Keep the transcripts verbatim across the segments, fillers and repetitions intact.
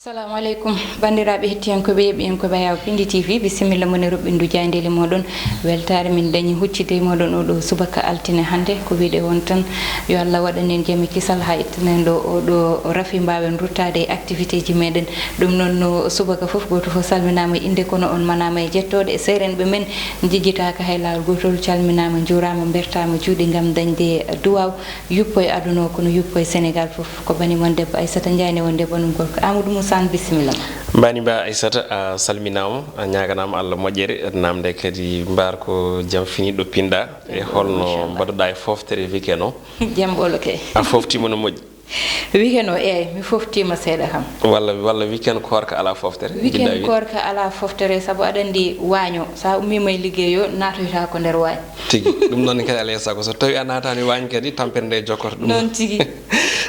Assalamu aleykum, banndiraaɓe hettiyankooɓe, yeeɓiyankooɓe Ayaw Pindi T V, bisimilla mon e roɓɓindu jaayndeeli mooɗon. Weltaare min dañi huccitde e mooɗon oɗo subaka altine hannde. Ko wiide won tan, yo Allah waɗan en jam e kisal haa ittanen ɗo oɗo rafi, mbaawen ruttaade e activité ji meɗen. Ɗum noon, no subaka fof, gooto fof salminaama e innde, kono on manaama e jettooɗe. Seerenɓe men njejjitaaka hay laawol gootol, calminaama, njuuraama, mbertaama juuɗe ngam dañde duwaaw. Yuppo e aduna o, kono yuppo e Senegal fof. Ko bani mon debbo Aissata Ndiaye, ne won debbo mum gorko Amadou Moussa Anne, bisimilla ma. Mbani mba Aissata, a salminaama, a ñaaganaama Allah moƴƴere, naamnde kadi mbaar ko jam fini ɗo pinɗa, e holno mbaɗuɗa e fooftere weekend o? Jam ɓolo kay. A fooftiima no moƴƴi? Weekend o, eey, mi fooftiima seeɗa kam. Walla, walla weekend koorka alaa fooftere? Weekend koorka alaa fooftere, sabu aɗa anndi waaño, so a ummiima e liggey o, naatoyta ko nder waañ. Tigi. Ɗum noon kadi, alaa e sago, so tawii a naataani waañ kadi, tampere nde jokkoto ɗum. Noon tigi.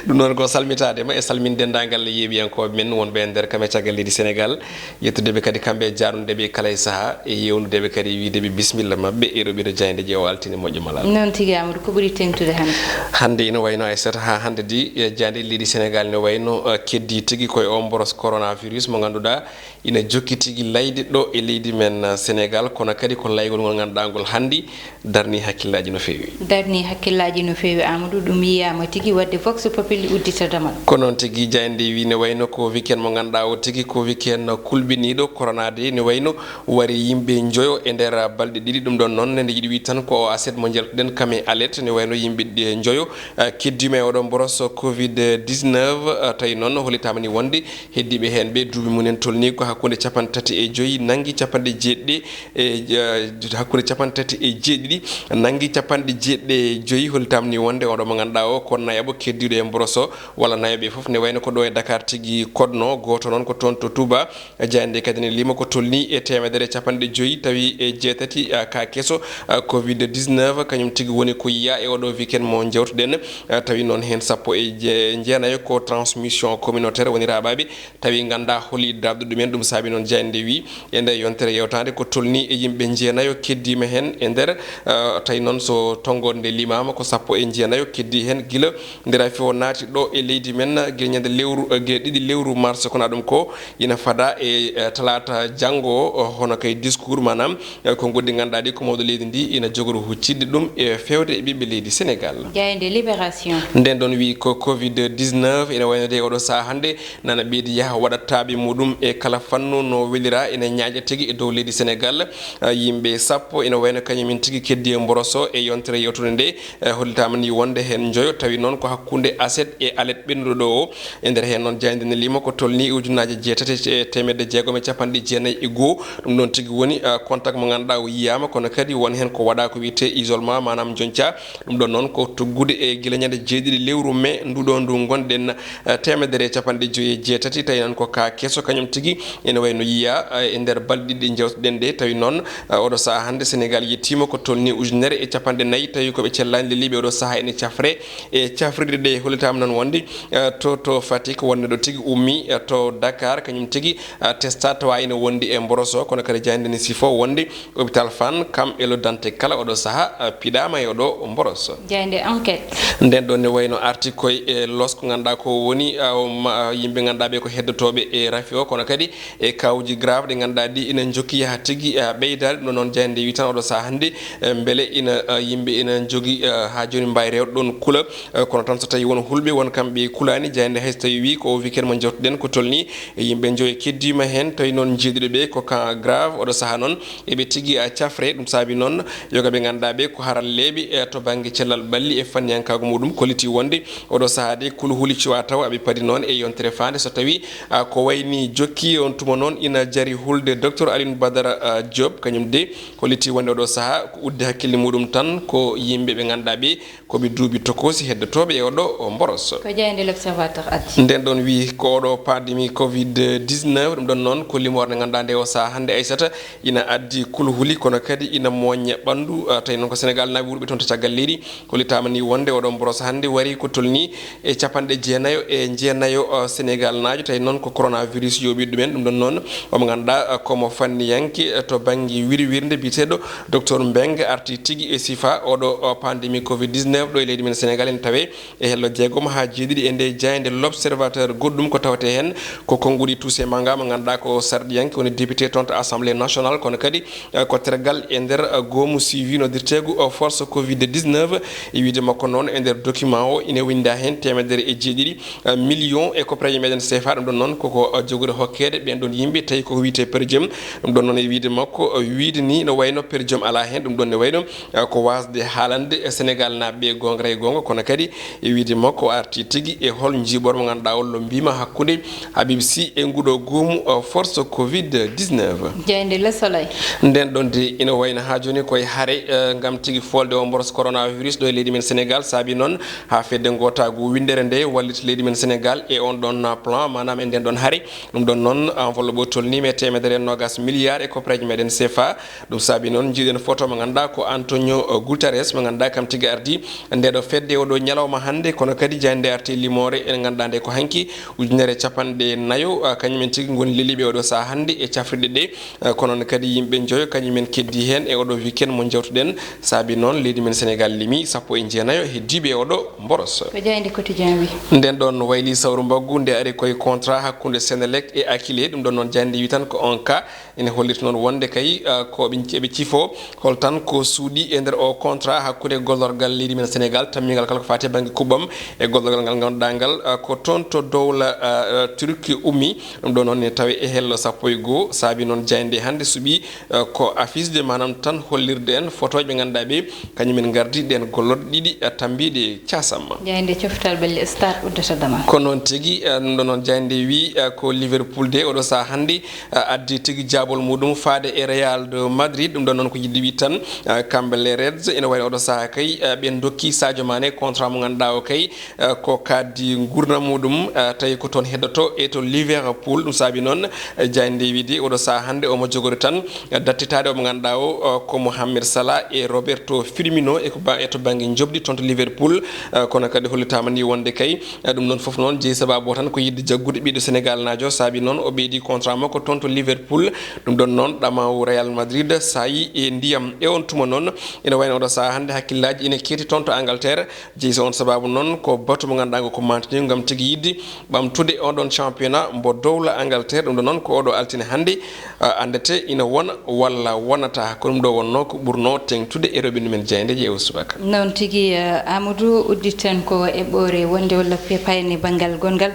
Ɗum noon ko salmitaade ma e salminde denndaangal yeeɓiyankooɓe men wonɓe e nder kam e caggal leydi Senegal, yettude ɓe kadi kamɓe e jaarnude ɓe kala e sahaa, e yeewnude ɓe kadi, wiide ɓe bisimilla maɓɓe e roɓɓindo jaayndeeji o altine moƴƴo malal. Noon tigi, Amadou, ko ɓuri teeŋtude hannde? Hannde ina wayno Aissata, haa hannde di, e jaayndeeji leydi Senegal ina wayno, eh, keddii tigi ko e o mboros coronavirus mo ngannduɗaa ina jokki tigi layde ɗo e leydi men, eh, Senegal, kono kadi ko laygol ngol ngannduɗaa ngol hannde darni hakkillaaji no feewi. Darni hakkillaaji no feewi, Amadou, ɗum yiyaama tigi, waɗde Vox Populi uddita damal. Ko noon tigi, jaaynde wi ne wayno ko weekend mo ngannduɗaa o tigi ko weekend kulɓiniiɗo, corona de ne wayno wari yimɓe njoyo e nder balɗe ɗiɗi. Ɗum ɗoon noon, ne yiɗi wi tan ko o aset mo njaltuɗen kam e alet, ne wayno yimɓe ɗe njoyo, eh, keddiima e oɗo mboros covid dix-neuf, eh, tawi noon hollitaama ni wonde heddiiɓe heen ɓe duuɓi mumen tolnii ko hakkunde capanɗe tati e joyi nanngi capanɗe jeeɗiɗi e, eh, hakkunde capanɗe tati e jeeɗiɗi nanngi capanɗe jeeɗiɗi e joyi. Hollitaama ni wonde oɗo mo ngannduɗaa o ko nayaɓo keddiiɗo e mboros o, walla nayaɓe fof ne wayno ko ɗo e Dakar tigi koɗno, gooto noon ko toon to Touba. Jaaynde kadi ne lima ko tolnii e teemedere e capanɗe joyi tawi e jeetati, ah, ka keso, ah, covid dix-neuf, kañum tigi woni ko yiyaa e oɗo weekend mo njewtuɗen. Ah, tawi noon heen sappo e je-, jeenayo ko transmission communautaire woni raaɓaaɓe, tawi nganndaa holi darduɗo ɗumen. Ɗum saabi noon jaaynde wi e nde yontere yewtaande ko tolnii e yimɓe jeenayo keddiima heen e nder, ah, tawi noon so tonngoode nde limaama ko sappo e jeenayo keddii heen gila nde rafi o naati ɗo e leydi men, gila ñande lewru, eh, gila ɗiɗi lewru mars, kono ɗum ko ina fada e, eh, talaata janngo o, hono kay discours, maanaam, eh, ko goɗɗi ngannduɗaa ɗi ko mawɗo leydi ndi ina jogori huccitde ɗum e feewde e ɓiɓɓe leydi Senegal. Jaaynde Libération. Nden ɗoon wi ko covid dix-neuf ina waynode e oɗo sahaa hannde, nana ɓeydi yaha waɗa taaɓe muɗum e kala fannu no welira ina ñaaƴa tigi e dow leydi Senegal. Eh, yimɓe sappo ina wayno kañum en tigi keddi e mboroso e yontere yewtude nde. Eh, hollitaama ni wonde heen njoyo, tawi noon ko hakkunde aset e alet ɓennuɗo ɗo o. E nder heen noon, jaaynde ne lima ko tolnii ujunnaaje jeetati e teemedde jeegom e capanɗe jeenayi e goo. Ɗum ɗoon tigi woni, eh, contact mo ngannduɗaa o yiyaama, kono kadi won heen ko waɗaa ko wiyetee isolement, maanaam joñca. Ɗum ɗoon noon ko tuggude e gila ñande jeeɗiɗi lewru mee nduɗo ndu ngonɗen, eh, teemedere e capanɗe joyi e jeetati, tawi noon ko ka keso kañum tigi ene wayno yiyaa, eh, e nder balɗe ɗiɗi ɗe njewtuɗen ɗe, tawi noon, eh, oɗo sahaa hannde Senegal yettiima ko tolnii ujunere e capanɗe nayi, tawi ko ɓe cellaani leliiɓe oɗo sahaa ene cafre. E cafrirɗe ɗe hollitaama noon wonde, eh, to, to Fatick wonde ɗo tigi ummi, eh, to Dakar kañum tigi, eh, testa tawa ene wondi e mboroso, kono kadi jaaynde ne sifo wonde hôpital Fann kam e Le Dantec kala oɗo sahaa, eh, piɗaama e oɗo mboroso. Jaaynde Enquête. Nden ɗo ne wayno arti koye e los ko ngannduɗaa ko woni, eh, ma, yimɓe ngannduɗaa ɓe ko heddotooɓe e rafi o, kono kadi e kawuji grave ɗi ngannduɗaa ɗi ina njokki yaha tigi, eh, ɓeydaade. Ɗum noon jaaynde wi tan oɗo sahaa hannde, eh, mbele ina, eh, yimɓe ina njogi, eh, haa jooni mbaawi rewde ɗoon kula, eh, kono tan so tawii won hulɓe won kamɓe kulaani. Jaaynde hay so tawii wi ko o weekend mo njewtuɗen ko tolnii e yimɓe njoyo keddiima heen, tawi noon jeeɗiɗo ɓe ko cas grave. Oɗo sahaa noon eɓe tigi, eh, cafre. Ɗum saabi noon yoga ɓe ngannduɗaa ɓe ko haralleeɓe, eh, to bannge cellal ɓalli e fanniyankaagu muɗum kolliti wonde oɗo sahaa de kulhuli cuwa taw aɓe padi noon e yontere faande so tawii, ah, ko wayni jokki on tuma noon ina jari hulde docteur Alioune Badara, ah, Diop, kañum de holliti wonde oɗo sahaa ko uddi hakkille muɗum tan ko yimɓe ɓe ngannduɗaa ɓe ko ɓe duuɓi tokoosi heddotooɓe e oɗo o mboros. Ko jaaynde L'Observateur addi. Nden ɗoon wi ko oɗo pandémie covid dix-neuf, ɗum ɗoon noon ko limoore nde ngannduɗaa nde o sahaa hannde Aissata ina addi kulhuli kono kadi ina mooñña ɓanndu, ah, tawi noon ko Senegal naaɓe wurɓe toon to caggal leydi. Hollitaama ni wonde oɗo mboros hannde wari ko tolnii e capanɗe jeenayo e jeenayo, uh, Senegal naajo, tawi noon ko coronavirus yooɓi ɗumen. Ɗum ɗoon noon, omo ngannduɗaa, uh, komo fanniyanke, uh, to bannge wirwirnde biyeteeɗo docteur Mbengue arti tigi e sifa oɗo, uh, pandémie covid dix-neuf ɗo e leydi men Senegal ene tawee e hello jeego. Goomu haa jeeɗiɗi e nde jaaynde L'Observateur. Goɗɗum ko tawetee heen ko konnguɗi Toussaint Manga mo ngannduɗaa ko sarɗiyanke, woni député toon to Assemblée nationale, kono kadi, eh, ko tergal e nder, eh, goomu suivi noddirteegu, eh, force covid dix-neuf. E wiyde makko noon, e nder document o ine winndaa heen teemedere e jeeɗiɗi, eh, million e koppareeje meɗen C F A. Ɗum ɗoon noon koko, eh, jogori hokkeede ɓeen ɗoon yimɓe, tawi koko wiyetee per diem. Ɗum ɗoon noon e wiyde makko, eh, wiyde ni no wayno per diem alaa heen. Ɗum ɗoon ne wayno, eh, ko waasde haalande e Senegal naaɓe ɓe goonga e goonga, kono kadi e wiyde makko o arti tigi e hol njiiɓor mo ngannduɗaa o lombiima hakkunde Habib Sy e nguɗo goomu, eh, force covid dix-neuf. Jaaynde Le Soleil. Nden ɗon de ina wayno haa jooni koye hare, eh, ngam tigi folde o mboros coronavirus ɗo e leydi men Senegal. Saabi noon haa fedde ngootaagu winndere nde wallita leydi men Senegal e on ɗon plan, maanaam e nden ɗon hare. Ɗum ɗon noon, enveloppe o tolniima e teemedere e noogas milliard e koppareeje meɗen C F A. Ɗum saabi noon, njiiɗen photo mo ngannduɗaa ko Antonio, eh, Guterres, mo ngannduɗaa kam tigi ardi nde ɗo fedde oɗo ñalawma hannde, kono kadi jaaynde arti limoore en ngannduɗaa nde ko hanki ujunere capanɗe nayo, ah, kañum en tigi ngoni leliiɓe oɗo sahaa hannde e cafrirɗe ɗe. Ah, kono noon kadi yimɓe njoyo kañum en keddi heen e oɗo weekend mo njawtuɗen. Saabi noon leydi men Senegal limi sappo e jeenayo heddiiɓe e oɗo mboros. Ko jaaynde Quotidien wi. Nden ɗon wayli sawru mbaggu nde ari koye contrat hakkunde Senelec e Akile. Ɗum ɗon noon jaaynde wi tan ko on cas. Ene holliti noon wonde kay, ah, ko ɓe, eɓe cifo hol tan ko suuɗi e nder o contrat hakkunde gollorgal leydi men Senegal, tammingal kala ko faati e bannge kuɓɓam e gollorgal ngal ngannduɗaa ngal, ah, ko toon to dowla, ah, ah, Turki ummi. Ɗum ɗo noon ne tawe e hello sappo e goo, saabi noon jaaynde hannde suɓi, ah, ko affiche de, maanaam tan hollirde en photoji ɓe ngannduɗaa ɓe, kañum en ngardi ɗen gollorɗe ɗiɗi, ah, tambiiɗe caasam. Jaaynde coftal ɓelle Stade uddata damal. Ko noon tigi, eh, ɗum ɗo noon jaaynde wi, eh, ko Liverpool de oɗo sahaa hannde, eh, addi tigi jaabol muɗum faade e Real de Madrid. Ɗum ɗo noon ko yiɗde wi tan, eh, kamɓe les Reds ene wayno oɗo sahaa kay, eh, ɓe dokki Sadio Mané contrat mo ngannduɗaa o kay, eh, ko kaddi ngurnam muɗum, eh, tawi ko toon heddoto e to Liverpool. Ɗum saabi noon, eh, jaaynde wi de oɗo sahaa hannde omo jogori tan dattitaade o mo ngannduɗaa o, o, ko Mohamed Salah e Roberto Firmino e ko ba-, e to bannge njoɓdi toon to Liverpool, eh, kono kadi hollitaama ni wonde kay, eh, ɗum noon fof noon jeyi sabaabu o tan ko yiɗde jaggude ɓiɗɗo Senegal naajo, saabi noon o ɓeydi contrat makko toon to Liverpool. Ɗum ɗon noon ɗamaw Real Madrid saayi e ndiyam. E on tuma noon ina wayno oɗo sahaa hannde hakkillaaji ina keeti toon to Angleterre. Jeyi so on sabaabu noon ko batu mo ngannduɗaa ngo ko mantini ngam tigi yiɗde ɓamtude on ɗon championnat mbo dowla Angleterre. Ɗum ɗo noon ko oɗo altine hannde, ah, anndete ina wona walla wonata. Ko ɗum ɗo wonnoo ko ɓurnoo teeŋtude e roɓindu men jaaynde ƴeewa subaka. Noon tigi, eh, Amadou, udditen ko eɓɓoore wonde walla pe-, payne banngal gonngal,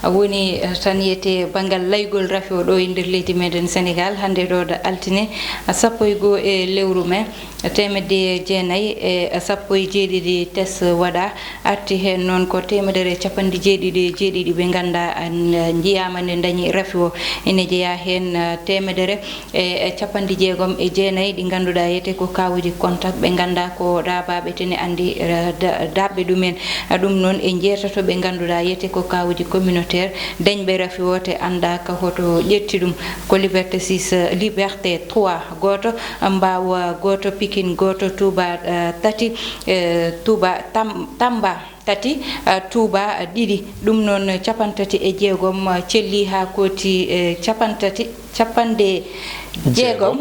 ah, woni, eh, tan yiyete banngal laygol rafi o ɗo e nder leydi meɗen Senegal. Hannde ɗo ɗo altine, ah, sappo e goo e lewru mai, teemedde jeenayi e sappo e jeeɗiɗi test waɗa, arti heen noon ko teemedere e capanɗe jeeɗiɗi e jeeɗiɗi ɓe ngannduɗaa, ah, njiyaama nde dañi rafi o. Ene jeyaa heen, ah, teemedere e, e capanɗe jeegom e jeenayi ɗi ngannduɗaa yiyete ko kaawuuji contact ɓe ngannduɗaa ko ɗaabaaɓe te ne anndi, eh, da-, daaɓɓe ɗumen. Ah, ɗum noon e njeetato ɓe ngannduɗaa yiyete ko kaawuuji communautaire dañɓe rafi o te anndaaka hoto ƴetti ɗum. Ko Liberté six, eh, Liberté trois gooto, Mbaaw gooto, Pikine gooto, Touba, eh, tati, eh, Touba Tam-, Tamba tati, eh, Touba ɗiɗi. Ɗum noon capantati e jeegom, eh, celli haa kooti, eh, capantati, capanɗe jeegom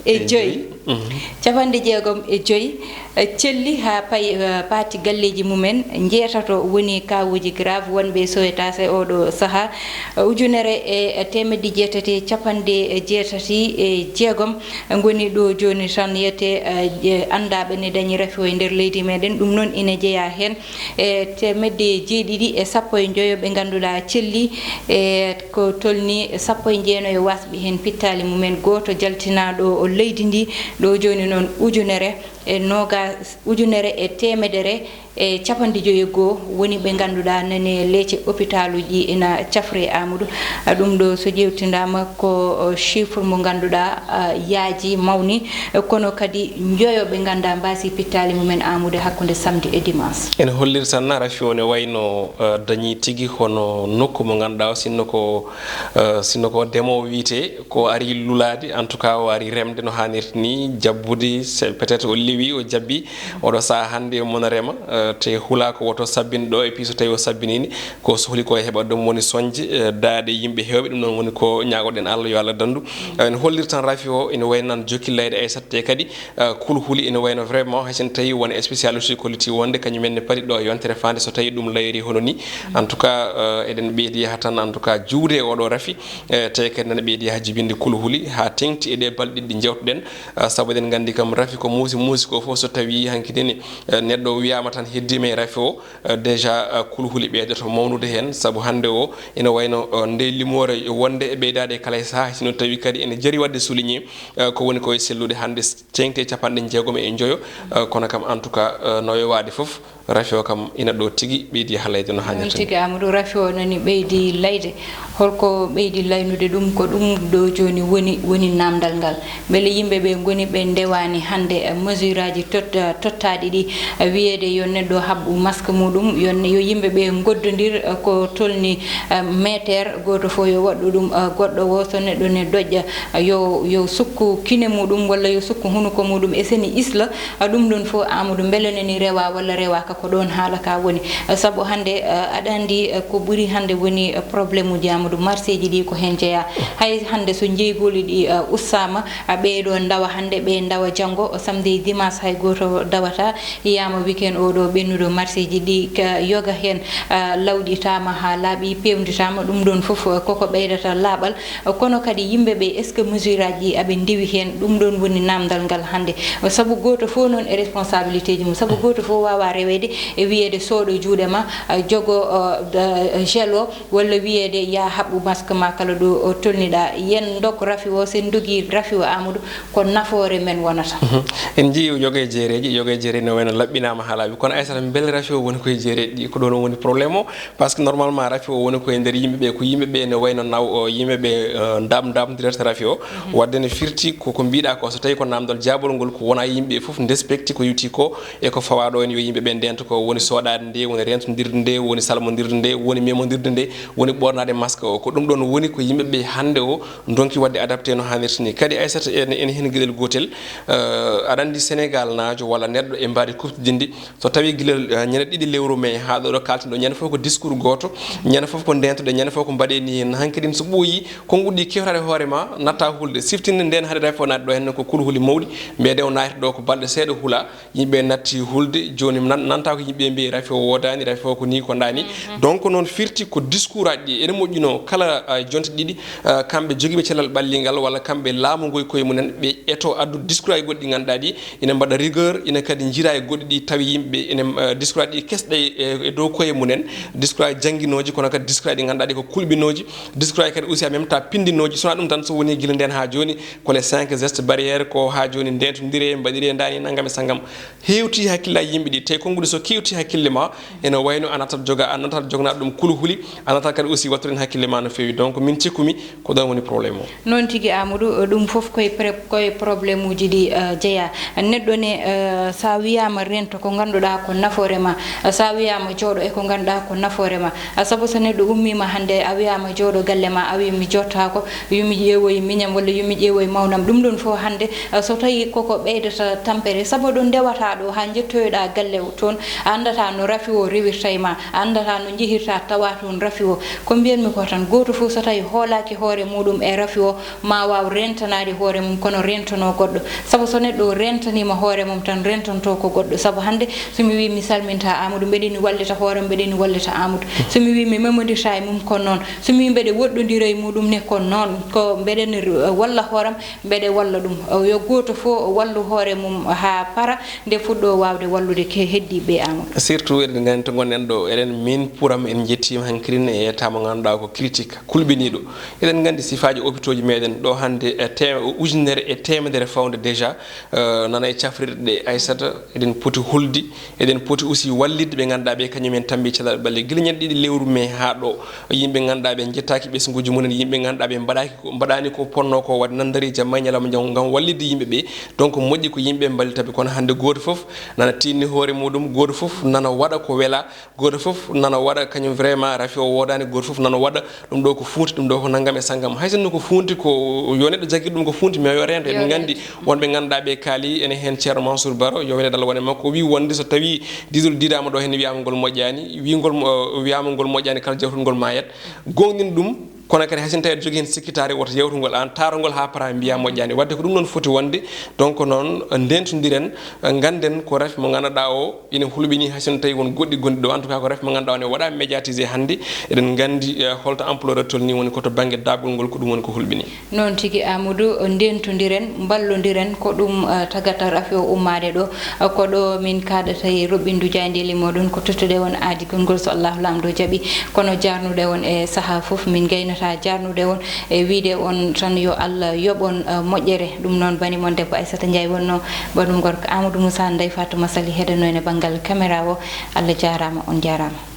e joyi. Mhm. Capanɗe jeegom e joyi, eh, celli haa pay-, eh, paati galleeji mumen. Njeetato woni kaawuuji grave wonɓe e Sowetaas e oɗo sahaa. Eh, ujunere e teemedde jeetati e capanɗe jeetati e jeegom ngoni ɗo jooni tan yiyete, eh, je-, anndaaɓe ne dañi rafi o e nder leydi meɗen. Ɗum noon ina jeyaa heen e teemedde jeeɗiɗi e sappo e njoyo ɓe ngannduɗaa celli, e ko tolni sappo e jeenayo wasɓe heen pittaali mumen. Gooto jaltinaaɗo o leydi ndi ɗo jooni noon ujunere e noogas, ujunere e teemedere e capanɗe joyi e goo woni ɓe ngannduɗaa nani leece hôpitaluji ina cafre, Amadou. Ɗum ɗo so ƴeewtindaama ko, o, chiffre mo ngannduɗaa, a, yaaji, mawni, kono kadi njoyo ɓe ngannduɗaa mbaasi pittaali mumen, Amadou, hakkunde samedi e dimanche. Ene holliri tan rafi o ne wayno, eh, dañi tigi hono nokku mo ngannduɗaa o, sinno ko, eh, sinno ko ndemoowo wiyetee, ko ari lulaade, en tout cas o ari remde no haanirta ni, jabbude, c'est peut-être o lewi, o jabbi, oɗo sahaa hannde omo rema, eh, Te hula ko woto sabbin ɗo, e puis so tawi o sabbinini, ko sohli ko e heɓa ɗum woni soñde, eh, daaɗe yimɓe heewɓe. Ɗum noon woni ko ñaagoɗen Allah, yo Allah dandu. Eh, ene hollir tan rafi o ene waynan jokki layde, ay satte kadi, eh, kulhuli ene wayno vraiment, hay sen tawi won spécialiste ko liti wonde kañum en ne pari ɗo yontere fande so tawi ɗum layri hono ni. En tout cas, eh, eɗen ɓeydi yaha tan, en tout cas, juude oɗo rafi, eh, te kadi nana ɓeydi yaha jibinde kulhuli ha teŋti e ɗe balɗe ɗiɗi jewtuɗen. Eh, sabu eɗen nganndi kam rafi ko muusi muusi ko fof, so tawi hanki nini, eh, neɗɗo wiyama tan heddima e rafi o, eh, déjà, eh, kulhuli ɓeydoto mawnude heen, sabu hannde o ina wayno, eh, nde limoore wonde e ɓeydaade e kala e sahaa, sino tawi kadi ene jari waɗde souligné, eh, ko woni ko e sellude hannde s-, teŋti e capanɗe jeegom e joyo, eh, kono kam en tout cas, eh, no yowaade fof, rafi o kam ina ɗo tigi ɓeydi halayde no Noon haanirta ni. Tigi, Amadou, rafi o nani ɓeydi layde. Holko ɓeydi laynude ɗum? Ko ɗum ɗo jooni woni, woni namdal ngal. Mbele yimɓe ɓe ngoni ɓe ndewani hannde, eh, mesure aji tot-, eh, tottaaɗi ɗi, eh, wiyeede yo neɗɗo haɓɓu masque muɗum, yo ne-, yo yimɓe ɓe ngoddondir, eh, ko tolni, eh, meter, gooto fof yo waɗɗu ɗum, eh, goɗɗo o, so neɗɗo ne doƴƴa, eh, yo, yo sukku kine muɗum walla yo sukku hunuko muɗum, e seni isla, eh, ɗum ɗon fof, Amadou, mbele nani rewa walla rewaka, ko ɗon haala ka woni. Eh, sabu hannde, eh, aɗa anndi, eh, ko ɓuri hannde woni, eh, problème uji, Amadou, marché ji ɗi ko heen jeyaa. Hay hannde so jeygoli ɗi, eh, ustaama, a ɓeyɗo ndawa hannde, ɓe ndawa janngo, o samedi e dimanche hay gooto dawata, yiyama weekend o ɗo ɓennuɗo marché ji ɗi ka yoga heen, eh, lawɗitama ha laaɓi, pewnditama, ɗum ɗon fof, eh, koko ɓeydata laaɓal. Eh, kono kadi yimɓe ɓe, est-ce que mesure aji ɗi aɓe ndewi heen? Ɗum ɗon woni namdal ngal hannde. Eh, sabu gooto fof noon e responsabilité ji mum, sabu gooto fof wawa rewede e wiyeede sooɗo juuɗe ma, eh, jogo, eh, da-, gel o, walla wiyeede ya haɓɓu masque ma kala ɗo o tolniɗa. Yen ndok rafi o, sen ndogi rafi o, Amadou, ko nafoore men wonata. Mhm. En njii yoga e jeereji, yoga e jeereji no wayno laɓɓinama ha laaɓi. Kono Aysata, mbele rafi o woni koye jeereji ɗi? Ko ɗon woni problème o, parce que normalement rafi o woni koye nder yimɓe ɓe, ko yimɓe ɓe ne wayno naw o, yimɓe ɓe, eh, ndam-, ndamdirata rafi o. Mhm. Wadde ne firti ko, ko mbiɗa ko, so tawi ko namdal jaabol ngol, ko wona yimɓe fof ndespekti ko yewti ko, e ko fawaɗo en yo yimɓe ɓe ndento ko woni soɗade nde, woni rentodirde nde, woni salmodirde nde, woni memodirde nde, woni ɓornade masque o. Ko ɗum ɗon woni ko yimɓe ɓe hannde o ndonki waɗde adapté no hannirta ni. Kadi Aysata, en, en heen geɗel gootel, eh, aɗa anndi Sénégal naajo walla neɗɗo e mbaadi kuftidinndi, so tawi gila, eh, ñande ɗiɗi lewru mai haa ɗo, ɗo kalten ɗo, ñande fof ko discours gooto, ñande fof ko ndentoɗen, ñande fof ko mbaɗe ni heen. Hanki ɗin so ɓooyi, konnguɗi kewtaade hoore ma, natta hulde. Siftinde nden hade rafi o naati ɗo heen ko kulhuli mawɗi, mbeede o naati ɗo ko balɗe seeɗa hula, yimɓe natti hulde, jooni nan-, nanta ko yimɓe mbiyi rafi o woodani, rafi o ko ni, ko nda ni. Mhm. Donc noon firti ko discours aji ɗi ene moƴƴuno kala, ah, jonte ɗiɗi, ah, kamɓe jogiiɓe cellal ɓallingal walla kamɓe laamu ngu e koye mumen, ɓe eto addu discours aji goɗɗi ɗi ngannduɗaa ɗi ina mbaɗa rigueur, ina kadi njira e goɗɗi ɗi tawi yimɓe ene, ah, discours aji ɗi kesɗa e, e dow koye mumen, discours aji jannginooji, kono kadi discours aji ɗi ngannduɗaa ɗi ko kulɓinooji, discours aji kadi aussi en même temps pinndinooji. Sona ɗum tan, so woni gila nden haa jooni, ko les cinq gestes barrières, ko haa jooni ndentondire, mbaɗire ndani, nangam e sangam. Hewti hakkillaji yimɓe ɗi, te konnguɗi so kewti hakkille ma, ene wayno a natat joga, a natat jogna ɗum kulhuli, a natat kadi aussi wattude hakkille ma no feewi. Donc min cikkumi ko ɗon woni problème o. Noon tigi, Amadou, ɗum fof koye pre-, koye problème uji ɗi, eh, jeeya. Neɗɗo ne, eh, sa wiyama rento ko ngannduɗaa ko nafoore ma, sa wiyama jooɗo e ko ngannduɗaa ko nafoore ma. Ah, sabu so neɗɗo ummiima hannde, a wiyaama jooɗo galle ma, a wii mi jooɗtaako, yo mi ƴeewoy miñam walla yo mi ƴeewoy mawnam. Ɗum ɗoon fof hannde, ah, so tawii koko ɓeydata tampere, sabu ɗo ndewataa ɗo haa njettoyoɗaa galle o toon, a anndataa no rafi o rewirta e ma, a anndataa no njehirta tawa toon rafi o. Ko mbiyanmi ko tan, gooto fof so tawii hoolaaki hoore muuɗum e rafi o, ma waaw rentanaade hoore mum kono rentanoo goɗɗo. Sabu so neɗɗo o rentaniima hoore mum tan, rentanto ko goɗɗo. Sabu hannde, so mi wii mi salminta Amadou, mbeɗe ni wallita hoore am, mbeɗe ni wallita Amadou. So mi wii mi memondirta e mum, ko noon. So mi wii mbeɗe woɗɗondira e muɗum ne, ko noon. Ko mbeɗe ni, eh, walla hoore am, mbeɗe walla ɗum. Eh, yo gooto fof wallu hoore mum haa para, nde fuɗɗo waawde wallude ke heddiiɓe, Amadou. Surtout eɗen nganndi to ngonɗen ɗo, eɗen min pour am en njettiima hankirin e yettaama ngannduɗaa ko critique, kulɓiniiɗo. Eɗen nganndi sifaaji hôpitaux ji meɗen ɗo hannde e te-, ujunere e teemedere fawde déjà, eh, nana e cafrirɗe Aysata, eɗen poti hulde, eɗen poti aussi wallitde ɓe ngannduɗaa ɓe kañum en tambi cellal ɓalli. Gila ñande ɗiɗi lewru mai haa ɗo, yimɓe ngannduɗaa ɓe njettaaki ɓesnguuji mumen, yimɓe ngannduɗaa ɓe mbaɗaaki ko, mbaɗaani ko ponno ko waɗde nandari jamma e ñalawma jam ngam wallitde yimɓe ɓe. Donc moƴƴi ko yimɓe mballita ɓe, kono hannde gooto fof nana tinni hoore muɗum, Gooto fof nana waɗa ko wela, gooto fof nana waɗa kañum vraiment rafi o woodaani, gooto fof nana waɗa ɗum ɗo ko fuunti, ɗum ɗo ko nanngam e sanngam. Hay sinno ko fuunti ko yo neɗɗo jagir ɗum ko fuunti, mais yo reento. Eɗen nganndi wonɓe ngannduɗaa ɓe kaali, ene heen Ceerno Mansour Baro, yo wele dal wone makko, o wi wonde so tawi diidol diidaama ɗo heen wiyaama ngol moƴƴaani, wi ngol mo-, wiyaama ngol moƴƴaani kala jawtungol maayat. Goongɗin ɗum, kono kadi hay sinno tawi aɗa jogii heen sikkitaare woto yawtungol aan, taarongol haa para mbiya moƴƴaani. Wadde ko ɗum noon foti wonde, donc noon ndentondiren, ngannden ko rafi mo ngannduɗaa o ina hulɓini, hay sinno tawi won goɗɗi gonɗi ɗo. En tout cas ko rafi mo ngannduɗaa o ne waɗa médiatisé hannde, eɗen nganndi, eh, holto ampleur tolni woni ko to bannge daaɓgol ngol, ko ɗum woni ko hulɓini. Noon tigi Amadou, ndentondiren, mballondiren, ko ɗum, eh, tagata rafi o ummaade ɗo. Eh, ko ɗo min kaaɗata e roɓɓindu jaayndeeli moɗon, ko tottude on aadi konngol so Allahu Laamɗo jaɓi. Kono jaarnude on e sahaa fof, min ngaynata jaarnude on e wiide on tan yo Allah yoɓ on, eh, moƴƴere. Ɗum noon bani mon debbo Aissata Ndiaye wonno, banum gorko Amadou Moussa, Ndeye Fatou Massaly heɗano en e banngal caméra o. Allah jaaraama, on jaaraama.